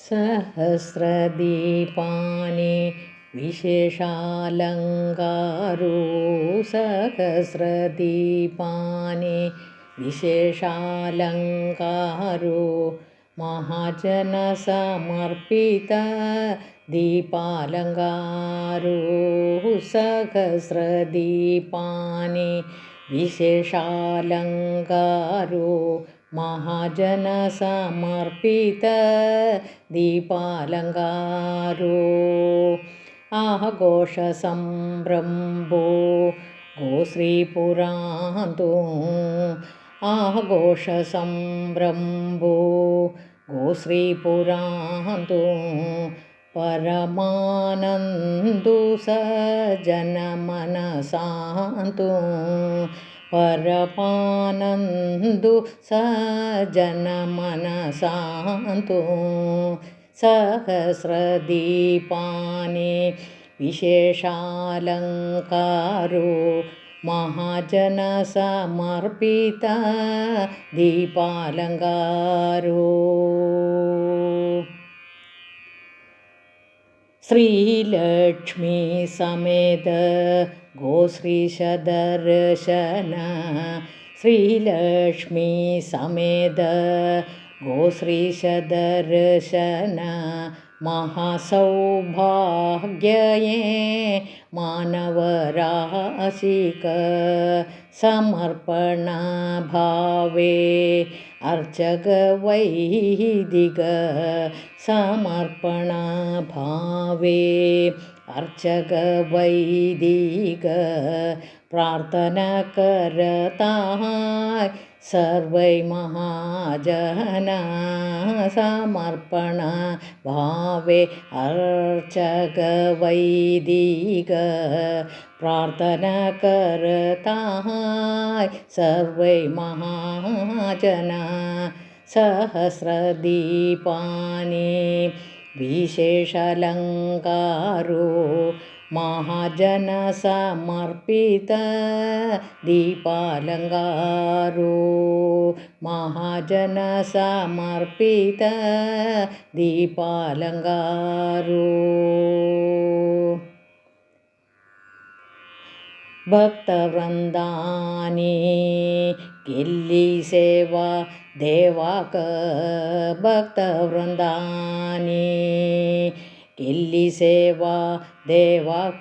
सहस्रदीपानि विशेषालङ्कारो सहस्रदीपानि विशेषालङ्कारो महाजनसमर्पित दीपालङ्कारो सहस्रदीपानि विशेषालङ्कारो महाजनसमर्पित दीपालङ्कारो आघोषसंरम्भो गोश्रीपुरान्तो आघोषसंरम्भो गोश्रीपुरान्तो परमानन्दु सजनमनसान्तो परमानन्दु सजनमनसान्तो सहस्रदीपानि विशेषालङ्कारो महाजनसमर्पित दीपालङ्कारो श्रीलक्ष्मी समेत गोश्रीशदर्शन श्रीलक्ष्मी समेत गोश्रीशदर्शन महासौभाग्ये मानवराशिक समर्पण भावे अर्चक वैदिक समर्पण भावे अर्चक वैदिक प्रार्थना करता सर्वै महाजना समर्पण भावे अर्चक वैदिक प्रार्थना करता सर्वै महाजना सहस्रदीपानि विशेषालङ्कारो महाजनसमर्पित दीपालङ्कारो महाजनसमर्पित दीपालङ्कारो भक्तवृन्दानि केल्ली सेवा देवाक भक्तवृन्दानि केल्ली सेवा देवाक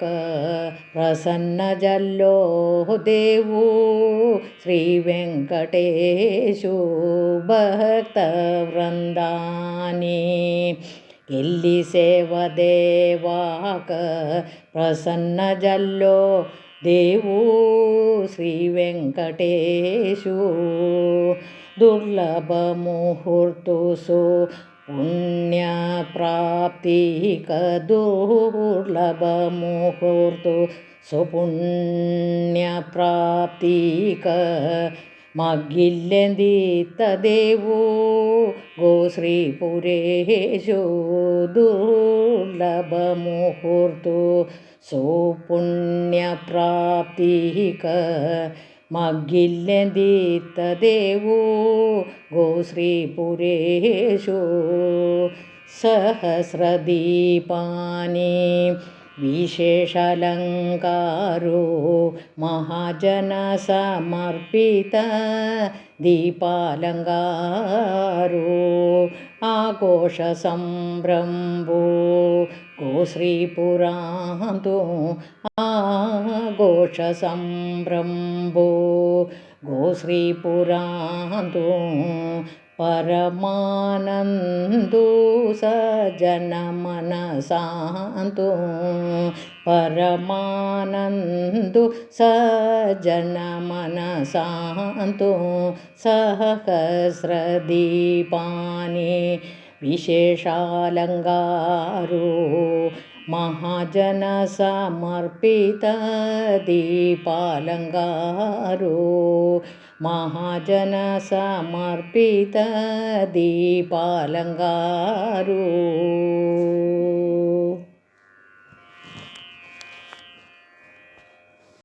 प्रसन्न जल्लो देवु श्री वेङ्कटेशु भक्तवृन्दानि केल्ली सेवा देवाक प्रसन्न जल्लो देवु श्री वेङ्कटेशु दुर्लभ मुहूर्तसु पुण्यप्राप्तिक दुर्लभ मुहूर्तु सुपुण्यप्राप्तिक मगिल्लेंदीत देवु गोश्रीपुरेशु दुर्लभ मुहूर्तु सुपुण्यप्राप्तिक मगिल्लेंदीत देवु गोश्रीपुरेशु सहस्रदीपानि विशेषालङ्कारो महाजनसमर्पित दीपालङ्कारो आघोषसंरम्भो गोश्रीपुरान्तो आघोषसंरम्भो गोश्रीपुरान्तो परमानन्दु सजनमनसान्तो परमानन्दु सजनमनसान्तो सहस्रदीपानि विशेषालङ्कारो महाजनसमर्पित दीपालङ्कारो महाजनसमर्पित दीपालङ्कारो।